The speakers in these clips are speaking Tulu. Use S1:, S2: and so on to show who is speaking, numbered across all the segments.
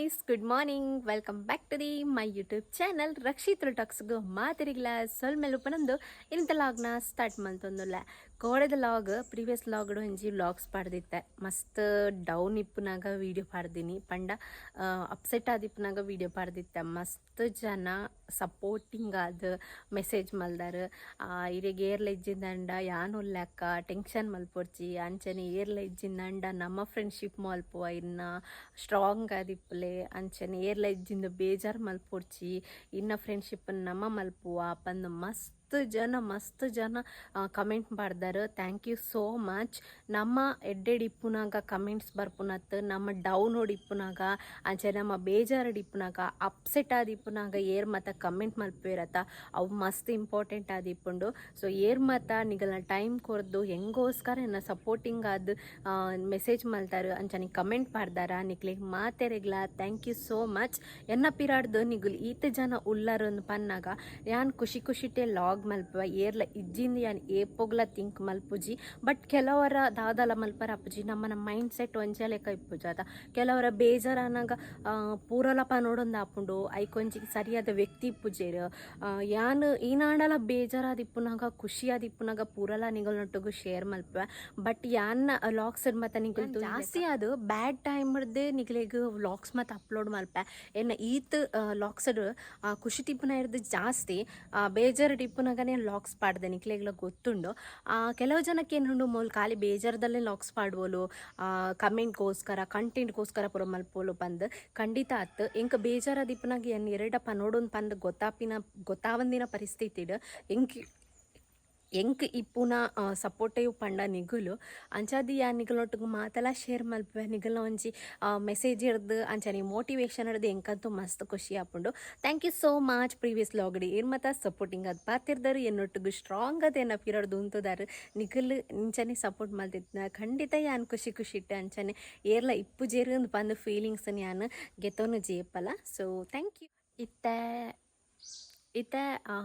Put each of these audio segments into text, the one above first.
S1: Good morning, welcome back to the my YouTube channel Rakshith ಟಾಕ್ಸ್ಗು ಮಾತೆರಿಗ್ಲ ಸೊಲ್ಮೆಲು ಪನೊಂದು ಇಂತ ಲಾಗ್ನ ಸ್ಟಾರ್ಟ್ ಮಲ್ತೊಂದುಲ್ಲ. ಕೋಡೆದ ಲಾಗ್, ಪ್ರೀವಿಯಸ್ ಲಾಗ್ಡ್ ಒಂಜಿ ವ್ಲಾಗ್ಸ್ ಪಾಡ್ದಿತ್ತೆ. ಮಸ್ತ್ ಡೌನ್ ಇಪ್ಪುನಾಗ ವೀಡಿಯೋ ಪಾಡ್ದಿನಿ ಪಂಡ ಅಪ್ಸೆಟ್ ಆದಿಪ್ಪುನಾಗ ವೀಡಿಯೋ ಪಾಡ್ದಿತ್ತೆ. ಮಸ್ತ್ ಜನ ಸಪೋರ್ಟಿಂಗ್ ಆದ್ ಮೆಸೇಜ್ ಮಲ್ದಾರ್. ಇರೆಗ್ ಏರ್ಲ ಇಜ್ಜಿಂದಂಡ ಯಾನ್ ಉಲ್ಲೆಕ್ಕ, ಟೆನ್ಷನ್ ಮಲ್ಪೊಡ್ಚಿ, ಅಂಚನೆ ಏರ್ಲ ಇಜ್ಜಿಂದಂಡ ನಮ್ಮ ಫ್ರೆಂಡ್ಶಿಪ್ ಮಲ್ಪುವ, ಇನ್ನ ಸ್ಟ್ರಾಂಗ್ ಆದಿಪ್ಪುಲೆ, ಅಂಚನೆ ಏರ್ಲ ಇಜ್ಜಿಂದ ಬೇಜಾರ್ ಮಲ್ಪೊಡ್ಚಿ, ಇನ್ನ ಫ್ರೆಂಡ್ಶಿಪ್ ನಮ ಮಲ್ಪುವ ಪಂದ್ ಮಸ್ತ್ ಜನ ಮಸ್ತ್ ಜನ comment ಪಾಡ್ದಾರ್. Thank you so much. ನಮ್ಮ ಎಡ್ಡೆಡ್ ಇಪ್ಪುನಾಗ ಕಮೆಂಟ್ಸ್ ಬರ್ಪುನತ್, ನಮ್ಮ ಡೌನ್ ಇಪ್ಪುನಾಗ, ಅಂಚೆ ನಮ್ಮ ಬೇಜಾರಡ್ ಇಪ್ಪುನಾಗ, ಅಪ್ಸೆಟ್ ಆದಿಪ್ಪುನಾಗ ಏರ್ ಮತ ಕಮೆಂಟ್ ಮಲ್ಪುವೆರತ, ಅವು ಮಸ್ತ್ ಇಂಪಾರ್ಟೆಂಟ್ ಆದಿಪ್ಪುಂಡು. ಸೊ ಏರ್ ಮತ ನಿಗಲ್ನ ಟೈಮ್ ಕೊರ್ದು ಎಂಗೋಸ್ಕರ ಎನ್ನ ಸಪೋರ್ಟಿಂಗ್ ಆದ್ ಮೆಸೇಜ್ ಮಲ್ತಾರ, ಅಂಚನೆ ಕಮೆಂಟ್ ಪಾಡ್ದಾರ, ನಿಕ್ಲೆಗ್ ಮಾತೆರೆಗ್ಲ thank you so much. ಎನ್ನ ಪಿರಾಡ್ದು ನಿಗುಲ್ ಈತ ಜನ ಉಲ್ಲರ್ ಪನ್ನಾಗ ಯಾನ್ ಖುಷಿ ಖುಷಿಟೆ ಲಾಗ್ ಮಲ್ಪುವ. ಏರ್ಲ ಇಜ್ಜಿಂದ ಯಾನ್ ಏಪೊಗ್ಲ ಥಿಂಕ್ ಮಲ್ಪುಜಿ. ಬಟ್ ಕೆಲವರ ದಾದಲ ಮಲ್ಪರ ಅಪ್ಪುಜಿ, ನಮ್ಮನ ಮೈಂಡ್ ಸೆಟ್ ಒಂಜೆ ಲೆಕ್ಕ ಇಪ್ಪುಜಿ ಅದ. ಕೆಲವರ ಬೇಜಾರಾನಾಗ ಪೂರಲ ಪನೊಡೊಂದು ಆಪುಂಡು, ಐಕೊಂಜಿ ಸರಿಯಾದ ವ್ಯಕ್ತಿ ಇಪ್ಪುಜೆರ್. ಯಾನ್ ಈನಾಂಡಲ ಬೇಜಾರಾದ್ ಇಪ್ಪುನಾಗ, ಖುಷಿಯಾದ್ ಇಪ್ಪುನಾಗ ಪೂರಲ ನಿಗಲ್ನೊಟ್ಟುಗು ಶೇರ್ ಮಲ್ಪುವೆ. ಬಟ್ ಯಾನ್ ವ್ಲಾಗ್ಸ್ ಮತ್ತ ನಿಗಲ್ ಜಾಸ್ತಿ ಅದು ಬ್ಯಾಡ್ ಟೈಮ್ ರ್ದೆ ನಿಗಲೆಗ್ ವ್ಲಾಗ್ಸ್ ಮತ್ತೆ ಅಪ್ಲೋಡ್ ಮಲ್ಪೆ. ಎನ್ನ ಈತ್ ವ್ಲಾಗ್ಸ್ ಖುಷಿ ತಿಪ್ಪುನ ಇರ್ದು ಜಾಸ್ತಿ ಬೇಜಾರು ಇಪ್ಪುನಾಗನೇ ವ್ಲಾಗ್ಸ್ ಪಾಡ್ದೆ, ನಿಕ್ಲೆಗ್ಲ ಗೊತ್ತುಂಡು. ಕೆಲವು ಜನಕ್ಕೆ ಏನುಂಡು, ಮೋಲ್ ಖಾಲಿ ಬೇಜಾರದಲ್ಲೇ ವ್ಲಾಗ್ಸ್ ಪಾಡ್ವೋಲು, ಕಮೆಂಟ್ಗೋಸ್ಕರ, ಕಂಟೆಂಟ್ಗೋಸ್ಕರ ಪೂರ ಮಲ್ಪೋಲು ಪಂದ್. ಖಂಡಿತ ಅತ್. ಎಂಕ್ ಬೇಜಾರಾದ್ ಇಪ್ಪುನಾಗ ಎನ್ ಎರಡಪ್ಪ ನೋಡೊಂದು ಪಂದ್ ಗೊತ್ತಾಪಿನ ಗೊತ್ತಾವಂದಿನ ಪರಿಸ್ಥಿತಿಡ್ ಎಂಕ್ ಎಂಕ್ ಇಪ್ಪುನ ಸಪೋರ್ಟಿವ್ ಪಂಡ ನಿಗುಲು. ಅಂಚಾದ್ ಯಾನ್ ನಿಗಲ್ನೊಟ್ಟುಗು ಮಾತೆಲ ಶೇರ್ ಮಲ್ಪುವೆ. ನಿಗಲ್ನ ಒಂಜಿ ಮೆಸೇಜ್ ಇರ್ದು, ಅಂಚನೆ ಮೋಟಿವೇಶನ್ ಇರ್ದು ಎಂಕಂತೂ ಮಸ್ತ್ ಖುಷಿ ಆಪುಂಡು. Thank you so much. Previous ವ್ಲಾಗ್ಡ್ ಏರ್ ಮತ ಸಪೋರ್ಟಿಂಗ್ ಅದು ಪಾತಿರ್ದಾರು, ಎನ್ನೊಟ್ಟುಗು ಸ್ಟ್ರಾಂಗ್ ಅದ ಎನ್ನ ಪಿರಡ್ದು ಉಂತುದಾರು, ನಿಗಲ್ ಇಂಚನೆ ಸಪೋರ್ಟ್ ಮಲ್ತಿದ್ನ ಖಂಡಿತ ಯಾನ್ ಖುಷಿ ಖುಷಿ ಇಟ್ಟೆ ಅಂಚನೆ ಏರ್ಲ ಇಪ್ಪುಜೆರ್ ಪಂದ್ ಫೀಲಿಂಗ್ಸ್ ಯಾನ್ ಗೆತೊನುಜಿ ಏಪಲ. ಸೊ thank you. ಇತ್ತೆ ಇತ್ತೆ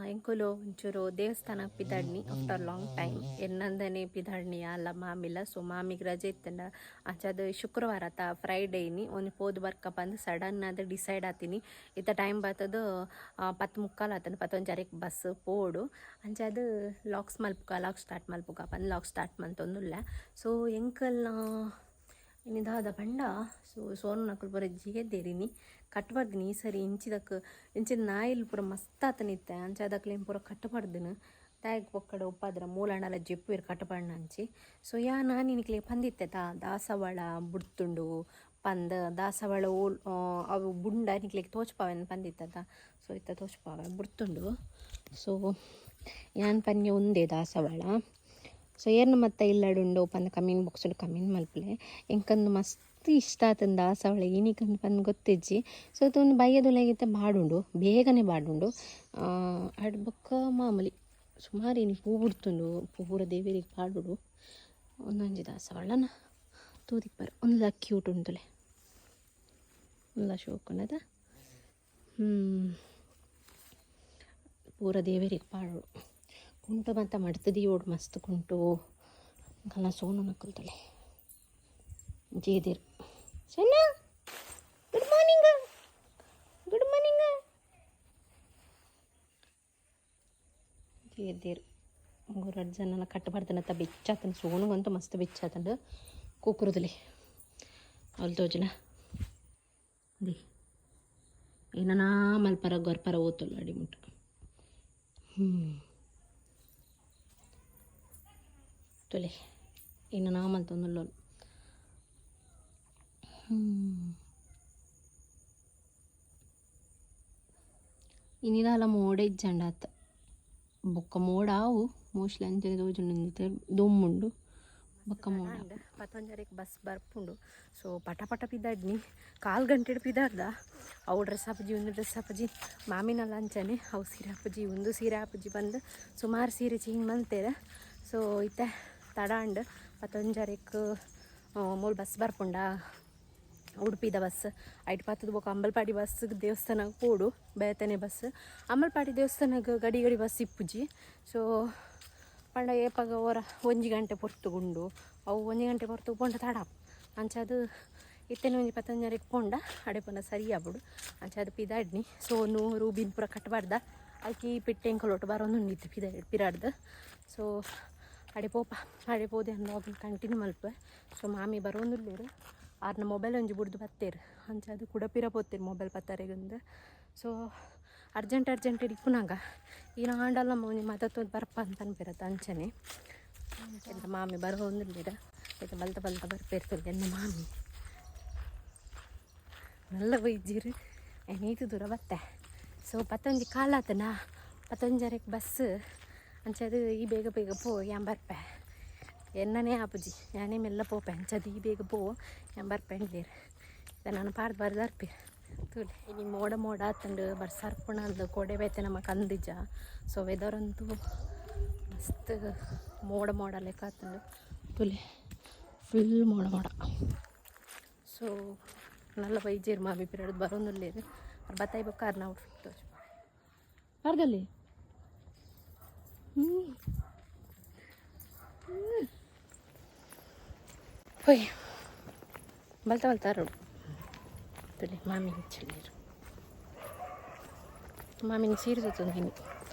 S1: ಎಂಕುಲು ಒಂಚೂರು ದೇವಸ್ಥಾನಕ್ಕೆ ಪಿದಾಡ್ನಿ. ಆಫ್ಟರ್ ಲಾಂಗ್ ಟೈಮ್ ಎನ್ನಂದನೆ ಪಿದಾಡ್ನಿ ಅಲ್ಲ ಮಾಮಿಲ. ಸೊ ಮಾಮಿಗೆ ರಜೆ ಇತ್ತಂಡ, ಅಂಚಾದ ಶುಕ್ರವಾರ ಅತ್ತ, ಫ್ರೈಡೇ ಇನಿ ಒಂಜಿ ಪೋದು ಬರ್ಕ ಪಂದ್ ಸಡನ್ ಆದ್ ಡಿಸೈಡ್ ಆತೀನಿ. ಇತ್ತ ಟೈಮ್ ಬರ್ತದ 10:45 ಆತನ. 10:45ಕ್ಕೆ ಬಸ್ ಪೋಡು. ಅಂಚಾದ ವ್ಲಾಗ್ಸ್ ಮಲ್ಪುಕ, ವ್ಲಾಗ್ ಸ್ಟಾರ್ಟ್ ಮಲ್ಪುಕ ಪಂದ್ ವ್ಲಾಗ್ ಸ್ಟಾರ್ಟ್ ಮಲ್ತೊಂದುಲ್ಲೆ. ಸೊ ಎಂಕಲ್ನ ಇನಿ ದಾದ ಪಂಡ, ಸೊ ಸೋನು ನಕುಲು ಪೂರ ಜೇದೇರಿನಿ ಕಟ್ಟಬಾರ್ದಿನಿ. ಈ ಸರಿ ಇಂಚಿದಕ್ ಇಂಚಿದ ನಾಯಿಲ್ ಪೂರ ಮಸ್ತ್ ಆತನಿತ್ತೆ. ಅಂಚಾದಕ್ಲೇನ್ ಪೂರ ಕಟ್ಟಬಾರ್ದಿನ ದಾಯಗ್ ಪೊಕ್ಕಡ ಉಪ್ಪಾದ್ರ ಮೂಲಂಡಲ ಜೆಪ್ಪುವೆರ್ ಕಟ್ಟಬಾರ್ನ ಅಂಚಿ. ಸೊ ಯಾ ನಾನು ನಿಕ್ಲೆ ಪಂದಿತ್ತೆ ತಾ, ದಾಸವಾಳ ಬುಡ್ತುಂಡು ಪಂದ್. ದಾಸವಾಳ ಓಲ್ ಅವು ಬುಂಡ ನಿಕ್ಲೆಗ್ ತೋಚ್ಪಾವೆನ್ ಪಂದಿತ್ತದ. ಸೊ ಇತ್ತ ತೋಚ್ಪಾವೆ, ಬುಡ್ತುಂಡು. ಸೊ ಯಾನ್ ಪನ್ಯ ಉಂದೆ ದಾಸವಾಳ. ಸೊ ಏರ್ನ ಮತ್ತೆ ಇಲ್ಲಡುಂಡು ಪಂದ್ ಕಮೆಂಟ್ ಬಾಕ್ಸ್ ಕಮೆಂಟ್ ಮಲ್ಪಲೆ. ಎಂಕಂದು ಮಸ್ತ್ ಇಷ್ಟ ಆತಂದು ದಾಸವಾಳ, ಏನಿಕಂದು ಪಂದ್ ಗೊತ್ತಿಜ್ಜಿ. ಸೊ ಅದು ಬಯ್ಯದೊಳಗಿತ್ತ ಬಾಡುಂಡು, ಬೇಗನೆ ಬಾಡುಂಡು. ಅಡ್ ಬೊಕ್ಕ ಮಾಮೂಲಿ ಸುಮಾರು ಇನಿ ಪೂ ಬುಡ್ತುಂಡು, ಪೂರ ದೇವೆರಿಗೆ ಪಾಡುಡು. ಒಂದೊಂಜಿ ದಾಸವಾಳನ ತೂದಿಪ್ಪರು, ಒಂದುಲ ಕ್ಯೂಟ್ ಉಂಟುಲೆ, ಒಂದುಲ ಶೋಕುಂಡದ. ಪೂರ ದೇವೆರಿಗೆ ಪಾಡೋಡು. ಕುಂಟು ಮತ್ತ ಮಡ್ತ್ ದೀವೊಡು, ಮಸ್ತ್ ಕುಂಟು. ಕಲ್ಲ Sonu ನಕುಲ್ತಲೆ ಜೇದಿರ್. Sonu, good morning, good morning. ಜೇದಿರ್ ರಡ್ಡ್ ಜನಲ ಕಟ್ಟಬಾರ್ದನತ್ತ ಬೆಚ್ಚಾತನ. ಸೋನುಗಂತೂ ಮಸ್ತ್ ಬೆಚ್ಚಾತಂಡು. ಕೂಕುರುದಲೆ ಅವ್ಲು ತೋಜುನ the ಏನನಾ ಮಲ್ಪರ ಗೊರ್ಪರ ಓತುಲ್ಲ ಅಡಿ ಮುಟ್ಟ. ತುಲೆ ಏನನಾ ಮಲ್ತೊಂದುಲ್ಲೋಲು. ಇನಿದಾಲ ಮೋಡ ಇಜ್ಜಂಡ ಅತ್ತ, ಬೊಕ್ಕ ಮೋಡ ಆವು ಮೋಸ್ಟ್ಲಿ. ಅಂಚನೆ ತೋಜುಂಡು, ದೊಮ್ಮುಂಡು ಬೊಕ್ಕ ಮೋಡ. 10:30ಕ್ಕೆ ಬಸ್ ಬರ್ಪುಂಡು. ಸೊ ಪಟ ಪಟ ಪಿದಾಡ್ನಿ, ಕಾಲು ಗಂಟೆಡ್ ಪಿದಾಡ್ದ. ಅವು ಡ್ರೆಸ್ ಆಪುಜಿ, ಉಂದು ಡ್ರೆಸ್ ಆಪುಜಿ, ಮಾಮಿನಲ್ಲ ಅಂಚನೆ ಅವು ಸೀರೆ ಆಪುಜಿ, ಉಂದು ಸೀರೆ ಆಪುಜಿ ಬಂದು ಸುಮಾರು ಸೀರೆ ಚೇಂಜ್ ಮಲ್ತೇರ್. ಸೊ ಇತ್ತೆ ತಡ ಅಂಡ್. 10:30ಕ್ಕೆ ಮೂಲು ಬಸ್ ಬರ್ಪುಂಡ, ಉಡುಪಿದ ಬಸ್. ಐಟ್ ಪತ್ತದ ಬೊಕ ಅಂಬಲ್ಪಾಡಿ ಬಸ್ ದೇವಸ್ಥಾನಕ್ಕೆ ಪೋಡು, ಬೇತನೆ ಬಸ್. ಅಂಬಲ್ಪಾಡಿ ದೇವಸ್ಥಾನಕ್ಕೆ ಗಡಿ ಗಡಿ ಬಸ್ ಇಪ್ಪುಜಿ. ಸೊ ಪಂಡ ಏಪಾಗ ಓರ 1 ಗಂಟೆ ಪೊರ್ತುಗುಂಡು, ಅವು 1 ಗಂಟೆ ಪೊರ್ತು ಪೋಂಡ ತಡ. ಅಂಚಾದ್ ಇತ್ತೆನ ಒಂಜಿ ಪತ್ತೊಂಜರೆಗೆ ಪೋಂಡ ಅಡೆ ಪೋನ ಸರಿ ಆಪುಡು ಅಂಚ ಅದು ಪಿದಾಡ್ನಿ. ಸೊ ನೂರು ಬಿನ್ ಪೂರ ಕಟ್ಟಬಾರ್ದ ಐಕಿ ಪಿಟ್ಟೆ ಎಂಕಲೊಟ್ಟು ಬರೋಂದುಂಡಿತ್ತು ಪಿದ ಪಿರಾಡ್ದು. ಸೊ ಅಡೆ ಪೋಪ ಅಡೆ ಪೋದೆ ಲಾಗ್ ಕಂಟಿನ್ಯೂ ಮಲ್ಪೆ. ಸೊ ಮಾಮಿ ಬರೋಂದುಲ್ಲೇರು ಆರ್ನ ಮೊಬೈಲ್ ಒಂಜಿ ಬುಡ್ದು ಬತ್ತೇರು ಅಂಚ ಅದು ಕುಡ ಪಿರ ಪೋತೇರು ಮೊಬೈಲ್ ಪತ್ತಾರೆಗಂದು. So urgent urgent ಇಪ್ಪುನಾಗ ಈ ಆಂಡಲ ಒಂಜಿ ಮದತ್ತೊಂದು ಬರ್ಪ ಅಂತ ಅನ್ಪಿರತ್ತ ಅಂಚನೆ ಎಂತ ಮಾಮಿ ಬರೋಂದುಲ್ಲೇರ ಆಯ್ತು ಬಲ್ತ ಬಲ್ತ ಬರ್ಪೇರ್ತದೆ ಎನ್ನ ಮಾಮಿ ನಲ್ಲ ಬೈಜಿರು ಏನೀತು ದೂರ ಬತ್ತೆ. ಸೊ ಪತ್ತೊಂಜಿ ಕಾಲಾತನ ಪತ್ತೊಂಜರೆಗೆ ಬಸ್ ಅಂಚದು ಈ ಬೇಗ ಬೇಗ ಪೋ ಯಾನ್ ಬರ್ಪೆ ಎನ್ನನೇ ಆಪುಜಿ ಯಾನೇ ಮೆಲ್ಲ ಪೋಪೆ ಅಂಚದು ಈ ಬೇಗ ಪೋ ಯಾನ್ ಬರ್ಪೆ ಅಂಡ್ಲೇರು ನಾನು ಪಾರ್ದು ಬರ್ದಾರ್ಪೆ ತೂಲೆ. ಇನಿ ಮೋಡ ಮೋಡ ಆತಂಡು ಬರ್ಸಾರ್ಪುಣ ಅಂದು ಕೋಡೆ ಬೇತೆ ನಮ್ಮ ಕಂದಿಜ. ಸೊ ವೆದರ್ ಅಂತೂ ಮಸ್ತ್ ಮೋಡ ಮೋಡ ಲೆಕ್ಕ ಆತಂಡು ತೂಲೆ ಫುಲ್ ಮೋಡ ಮೋಡ. ಸೊ ನಲ್ಲ ಬೈಜೇರು ಮಾಮಿ ಪಿರಡ್ ಬರೋನುಲ್ಲೇರು ಅವ್ರು ಬತ್ತಾಯಿ ಬೊಕ್ಕ ನಾವು ತೋಚ್ ಅರ್ಧಲ್ಲಿ ಹೋಯ್ ಬಲ್ತ ಬಲ್ತ ರೋಡು ತುಲೆ ಮಾಮಿ ಚೆಲ್ಲಿರು ಮಾಮಿನ ಸೀರೆ ಸುತ್ತೊಂದಿನಿ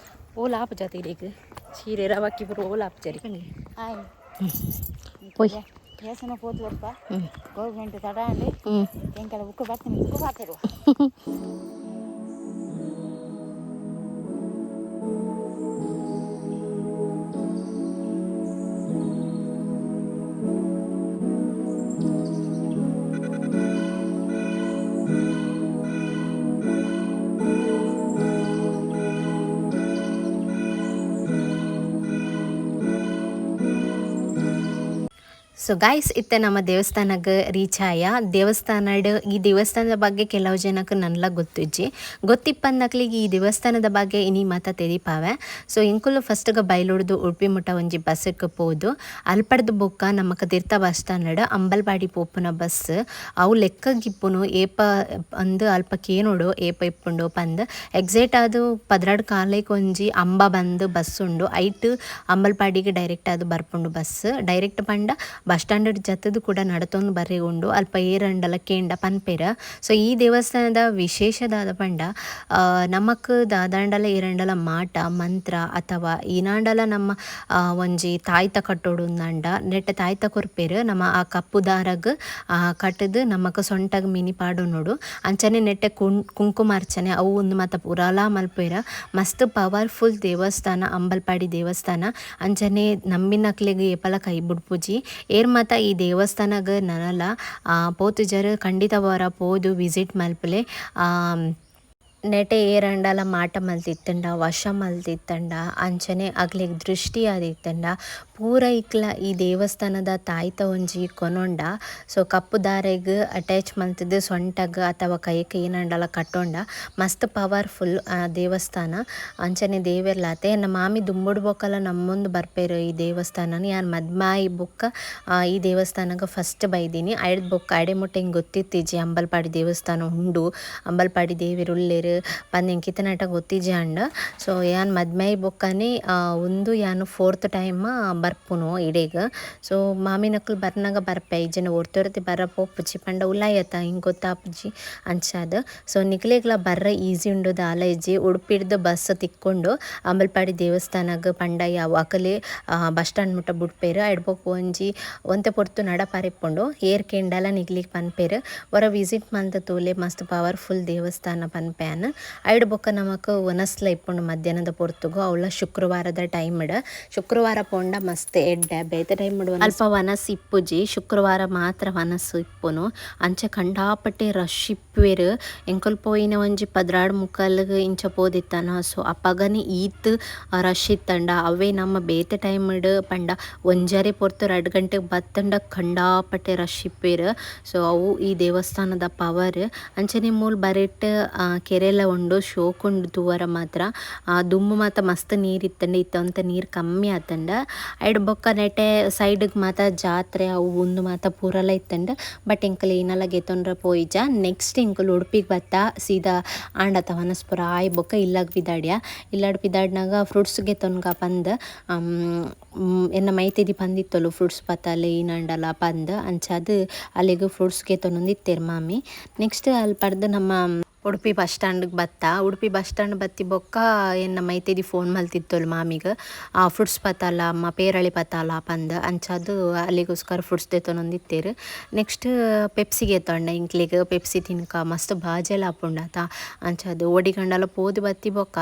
S1: ಓಲ ಆಪು ಜಾತಿ ಇಡೀಗ ಸೀರೆ ರವಾಕಿ ಬರು ಓಲ ಆಪು ಜರಿ
S2: ಹಾಯ್
S1: ಪೋಯ್
S2: ದೇವಸ್ಥಾನ ಪೋತು ಗೌರ್ಮೆಂಟ್ ತಡ ಅಂడి ಎಂಕೆಲ ಬುಕ್ ಬರ್ತೀನಿ ಬುಕ್ ಬಾತಿರುವ.
S1: ಸೊ ಗೈಸ್ ಇತ್ತೆ ನಮ್ಮ ದೇವಸ್ಥಾನಕ್ಕೆ ರೀಚ್ ಆಯ. ದೇವಸ್ಥಾನಡ್ ಈ ದೇವಸ್ಥಾನದ ಬಗ್ಗೆ ಕೆಲವು ಜನಕ್ಕೆ ನನ್ಲ ಗೊತ್ತಿಜ್ಜಿ ಗೊತ್ತಿಪ್ಪಂದಕ್ಲಿಗೆ ಈ ದೇವಸ್ಥಾನದ ಬಗ್ಗೆ ಇನಿ ಮಾತ ತೆರಿಪಾವೆ. ಸೊ ಎಂಕುಲು ಫಸ್ಟ್ಗೆ ಬೈಲುಡ್ದು ಉಡುಪಿ ಮುಟ್ಟ ಒಂಜಿ ಬಸ್ಗೆ ಪೋದು ಅಲ್ಪಡ್ದು ಬೊಕ್ಕ ನಮಕ್ ತೀರ್ಥ ಬಸ್ ಸ್ಟ್ಯಾಂಡ್ ಅಂಬಲ್ಪಾಡಿ ಪೋಪುನ ಬಸ್ ಅವು ಲೆಕ್ಕಗಿಪ್ಪುನು ಏಪ ಅಂದು ಅಲ್ಪ ಕೇನೋಡು ಏಪ ಇಪ್ಪುಂಡು ಪಂದ್ ಎಕ್ಸಾಕ್ಟ್ ಅದು 12 ಕಾಲಕ್ಕೆ ಒಂಜಿ ಅಂಬ ಬಂದು ಬಸ್ ಉಂಡು ಐಟ್ ಅಂಬಲ್ಪಾಡಿಗೆ ಡೈರೆಕ್ಟ್ ಅದು ಬರ್ಪುಂಡು ಬಸ್ ಡೈರೆಕ್ಟ್ ಪಂಡ ಬಸ್ ಸ್ಟ್ಯಾಂಡ್ ಜತ್ತದು ಕೂಡ ನಡತೊಂದು ಬರ್ರೆ ಉಂಡು ಅಲ್ಪ ಏರಂಡಲ ಕೇಂಡ ಪನ್ಪೇರ. ಸೊ ಈ ದೇವಸ್ಥಾನದ ವಿಶೇಷದಾದ ಪಂಡ ನಮಕ್ ದಾದಾಂಡಲ ಏರಂಡಲ ಮಾಟ ಮಂತ್ರ ಅಥವಾ ಈನಾಂಡಲ ನಮ್ಮ ಒಂಜಿ ತಾಯ್ತ ಕಟ್ಟೋಡು ಅಂಡ ನೆಟ್ಟ ತಾಯ್ತ ಕೊರ್ಪೇರು ನಮ್ಮ ಆ ಕಪ್ಪು ದಾರಗ್ ಕಟ್ಟದು ನಮಕ್ ಸೊಂಟಗ್ ಮಿನಿ ಪಾಡು ನೋಡು ಅಂಚನೆ ನೆಟ್ಟೆ ಕುಂಕುಮಾರ್ಚನೆ ಅವು ಒಂದು ಮಾತ ಪುರಾಲ ಮಲ್ಪೇರ. ಮಸ್ತ್ ಪವರ್ಫುಲ್ ದೇವಸ್ಥಾನ ಅಂಬಲ್ಪಾಡಿ ದೇವಸ್ಥಾನ ಅಂಚನೆ ನಂಬಿನಕ್ಲೆಗ್ ಏಪಲ ಕೈ ಬುಡ್ಪುಜಿ ಏರ್ ಮಾತ ಈ ದೇವಸ್ಥಾನಗ್ ನನಲ ಪೋತುಜರ್ ಖಂಡಿತ ವಾರ ಪೋದು ವಿಸಿಟ್ ಮಲ್ಪಲೆ. ನೆಟೆ ಏರಂಡಲ ಮಾಟ ಮಲ್ತಿತ್ತಂಡ ವಶ ಮಲ್ತಿತ್ತಂಡ ಅಂಚನೆ ಅಗ್ಲೆಗ್ ದೃಷ್ಟಿ ಆದಿತ್ತಂಡ ಪೂರ ಇಕ್ಲ ಈ ದೇವಸ್ಥಾನದ ತಾಯ್ತ ಒಂಜಿ ಕೊನೊಂಡ. ಸೊ ಕಪ್ಪು ದಾರೆಗ್ ಅಟ್ಯಾಚ್ ಮಲ್ತದ್ ಸೊಂಟಗ್ ಅಥವಾ ಕೈಕ್ ಏನಂಡಲ ಕಟ್ಟೊಂಡ ಮಸ್ತ್ ಪವರ್ಫುಲ್ ದೇವಸ್ಥಾನ ಅಂಚನೆ ದೇವೆರ್ಲಾತೆ. ಎನ್ನ ಮಾಮಿ ದುಂಬುಡು ಬೊಕ್ಕಲ ನಮ್ಮೊಂದು ಬರ್ಪೇರು ಈ ದೇವಸ್ಥಾನನ್ ಯಾನ್ ಮದ್ಮಾಯಿ ಬೊಕ್ಕ ಈ ದೇವಸ್ಥಾನಗ್ ಫಸ್ಟ್ ಬೈದಿನಿ. ಐಡ್ದ್ ಬೊಕ್ಕ ಅಡೆ ಮುಟ್ಟ ಎಂಕ್ ಗೊತ್ತಿತ್ತಿಜಿ ಅಂಬಲ್ಪಾಡಿ ದೇವಸ್ಥಾನ ಉಂಡು ಅಂಬಲ್ಪಾಡಿ ದೇವೆರ್ ಉಲ್ಲೆರ್ ಪಂದ್ ಎಂಕ್ ಇತ್ತನಾಟ ಗೊತ್ತಿಜ್ಜಿ ಅಂಡ. ಸೊ ಯಾನ್ ಮದ್ಮೆ ಬೊಕ್ಕನೆ ಉಂದು ಯಾನ್ 4th time ಬರ್ಪುನು ಇಡೆಗ್. ಸೊ ಮಾಮಿನಕುಲು ಬರ್ನಾಗ ಬರ್ಪೆ ಇಜ್ಜಿಂಡ ಒರ್ತಿ ಬರ್ರ ಪೋಪುಜಿ ಪಂಡ ಉಲಾಯತ ಎಂಕ್ ಗೊತ್ತಾಪುಜಿ ಅಂಚಾದ್. ಸೊ ನಿಕ್ಲೆಗ್ಲ ಬರ್ರ ಈಸಿ ಉಂಡು ದಾಲ ಇಜ್ಜಿ ಉಡುಪಿಡ್ದು ಬಸ್ ತಿಕ್ಕೊಂಡು ಅಂಬಲ್ಪಾಡಿ ದೇವಸ್ಥಾನಗ್ ಪಂಡ ಯಾವು ಅಕಲೆ ಬಸ್ ಸ್ಟ್ಯಾಂಡ್ ಮುಟ್ಟ ಬುಡ್ಪೇರು ಐಡ್ ಬೊಕ ಒಂಜಿ ಒಂತೆ ಪೊರ್ತು ನಡಪಾರೆ ಇಪ್ಪುಂಡು ಏರ್ ಕೇಂಡಲ ನಿಕ್ಲೆಗ್ ಪನ್ಪೇರು ಒರ ವಿಸಿಟ್ ಮಲ್ತ್ ತೂಲೆ ಮಸ್ತ್ ಪವರ್ಫುಲ್ ದೇವಸ್ಥಾನ ಪನ್ಪೆ ಯಾನ್. ಐಡ್ ಬೊಕ್ಕ ನಮಕ್ ವನಸ್ಲ ಇಪ್ಪುಂಡು ಮಧ್ಯಾಹ್ನದ ಪೊರ್ತುಗು ಅವ್ಲ ಶುಕ್ರವಾರದ ಟೈಮ್ ಶುಕ್ರವಾರ ಪೋಂಡ ಮಸ್ತ್ ಎಡ್ಡೆ ಬೇತೆ ಟೈಮ್ ಅಲ್ಪ ವನಸ್ ಇಪ್ಪುಜಿ ಶುಕ್ರವಾರ ಮಾತ್ರ ವನಸ್ ಇಪ್ಪುನು ಅಂಚ ಕಂಡಾಪಟ್ಟೆ ರಶ್ ಇಪ್ಪುವೆರ್ ಎಂಕುಲು ಪೋಯಿನ ಒಂಜಿ 12 ಮುಕ್ಕಾಲ್ಗ್ ಇಂಚ ಪೋದಿತ್ತನ. ಸೊ ಅಪಗನೆ ಈತ್ ರಶ್ ಇತ್ತಂಡ ಅವೇ ನಮ್ಮ ಬೇತೆ ಟೈಮ್ ಪಂಡ ಒಂಜರೆ ಪೊರ್ತು 2 ಗಂಟೆಗ್ ಬತ್ತಂಡ ಕಂಡಾಪಟ್ಟೆ ರಶ್ ಇಪ್ಪುವೆರ್. ಸೊ ಅವು ಈ ದೇವಸ್ಥಾನದ ಪವರ್ ಅಂಚನೆ ಮೂಲು ಬರೆಟ್ ಕೆರೆಲ ಕೆರೆಲ ಉಂಡು ಶೋಕುಂಡು ತೂವರ ಮಾತ್ರ. ದುಂಬು ಮಾತ ಮಸ್ತ್ ನೀರ್ ಇತ್ತಂಡ ಇತ್ತೆ ಒಂತೆ ನೀರ್ ಕಮ್ಮಿ ಆತುಂಡ. ಐಡ್ ಬೊಕ್ಕ ನೆಟೆ ಸೈಡ್ ಗ್ ಮಾತ ಜಾತ್ರೆ ಅವು ಉಂದು ಮಾತ ಪೂರಲ ಇತ್ತಂಡ. ಬಟ್ ಎಂಕುಲು ಏನಲ ಗೆತೊನ್ರ ಪೋಯಿಜ. ನೆಕ್ಸ್ಟ್ ಎಂಕುಲು ಉಡುಪಿಗ್ ಬತ್ತ ಸೀದಾ ಆಂಡತ ವನಸ್ ಪೂರ ಆಯಿ ಬೊಕ್ಕ ಇಲ್ಲಗ್ ಪಿದಾಡ್ಯ. ಇಲ್ಲಡ್ ಪಿದಾಡ್ನಾಗ ಫ್ರೂಟ್ಸ್ ಗೆತೊನ್ಗ ಪಂದ್ ಎನ್ನ ಮೈತಿದಿ ಪಂದಿತ್ತೊಲು ಫ್ರೂಟ್ಸ್ ಪತ್ತಲೆ ಈನಂಡಲ ಪಂದ್ ಅಂಚಾದ್ ಅಲೆಗ್ ಫ್ರೂಟ್ಸ್ ಗೆತೊನೊಂದಿತ್ತೆರ್ ಮಾಮಿ. ನೆಕ್ಸ್ಟ್ ಅಲ್ಪ ಪರ್ದ್ ನಮ್ಮ ಉಡುಪಿ ಬಸ್ ಸ್ಟಾಂಡ್ ಬತ್ತ. ಉಡುಪಿ ಬಸ್ ಸ್ಟಾಂಡ್ ಬತ್ತಿ ಬೊಕ್ಕ ಎನ್ನ ಮೈತಿದಿ ಫೋನ್ ಮಲ್ತಿತ್ತೊಲು ಮಾಮಿಗ್ ಫ್ರೂಟ್ಸ್ ಪತ್ತಲ ಅಮ್ಮ ಪೇರಳೆ ಪತ್ತಲ ಪಂದ್ ಅಂಚಾದ್ ಅಲೆಗೋಸ್ಕರ ಫ್ರೂಟ್ಸ್ ದೆತೊನೊಂದಿತ್ತೆರ್. ನೆಕ್ಸ್ಟ್ ಪೆಪ್ಸಿ ಗೆತೊಂಡೆ ಎಂಕ್ಲೆಗ್ ಪೆಪ್ಸಿ ತಿನ್ಕ ಮಸ್ತ್ ಬಾಜೆಲ ಆಪುಂಡತ ಅಂಚಾದ್ ಒಡಿಗಂಡಲ ಪೋದು ಬತ್ತಿ ಬೊಕ್ಕ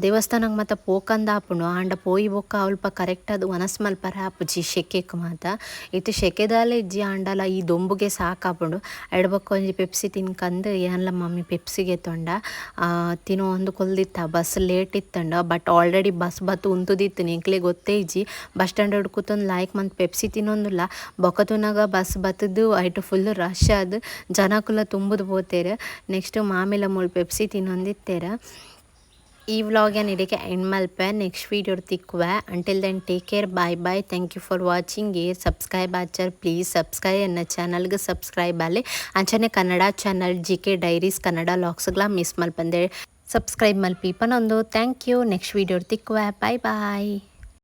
S1: ದೇವಸ್ಥಾನಗ್ ಮಾತ ಪೋಕಂದ ಆಪುಂಡು ಆಂಡ ಪೋಯಿ ಬೊಕ್ಕ ಅಲ್ಪ ಕರೆಕ್ಟ್ ಆದ್ ವನಸ್ ಮಲ್ಪರೆ ಆಪುಜಿ ಶೆಕೆಕ್ ಮಾತ. ಇತ್ತೆ ಶೆಕೆದಾಲ ಇಜ್ಜಿ ಆಂಡಲ ಈ ದೊಂಬುಗೆ ಸಾಕಾಪುಂಡು. ಐಡ್ ಬೊಕ್ಕ ಒಂಜಿ ಪೆಪ್ಸಿ ತಿನ್ಕಂದ್ ಯಾನ್ಲ ಮಮ್ಮಿ ಪೆಪ್ಸಿ ಗೆತೊಂಡ ತಿನೊಂದು ಕುಲ್ದಿತ್ತ. ಬಸ್ ಲೇಟ್ ಇತ್ತಂಡ ಬಟ್ ಆಲ್ರೆಡಿ ಬಸ್ ಬತ್ತ್ ಉಂತುದಿತ್ತಿನಿ ಎಂಕ್ಲೆಗ್ ಗೊತ್ತೇ ಇಜ್ಜಿ. ಬಸ್ ಸ್ಟಾಂಡ್ ಡ್ ಕುತ್ತೊಂದು ಲಾಯ್ಕ್ ಮಂತ್ ಪೆಪ್ಸಿ ತಿನೊಂದುಲ್ಲ. ಬೊಕ್ಕ ತೂನಗ ಬಸ್ ಬತ್ತುದು ಐಟ್ ಫುಲ್ ರಶ್ ಆದ್ ಜನಕುಲ ತುಂಬುದು ಪೋತೆರ್. ನೆಕ್ಸ್ಟ್ ಮಾಮಿಲ ಮೂಲು ಪೆಪ್ಸಿ ತಿನೊಂದಿತ್ತೆರ್. ಈ ವ್ಲಾಗ್ ಯಾನ್ ಇಡೆಗೆ ಎಂಡ್ ಮಲ್ಪೆ. ನೆಕ್ಸ್ಟ್ ವೀಡಿಯೋ ತಿಕ್ಕುವೆ. Until then take care, bye bye, thank you for watching. ಏರ್ ಸಬ್ಸ್ಕ್ರೈಬ್ ಆಚಾರ್ ಪ್ಲೀಸ್ ಸಬ್ಸ್ಕ್ರೈಬ್, ಎನ್ನ ಚಾನಲ್ಗೆ ಸಬ್ಸ್ಕ್ರೈಬ್ ಆಲೆ. ಅಂಚನೆ Kannada channel G K diaries Kannada ವ್ಲಾಗ್ಸ್ಗ್ಲಾ ಮಿಸ್ ಮಲ್ಪಂದೆ ಸಬ್ಸ್ಕ್ರೈಬ್ ಮಲ್ಪಿ ಪನೊಂದು thank you. Next video ತಿಕ್ಕುವೆ, ಬಾಯ್ ಬಾಯ್.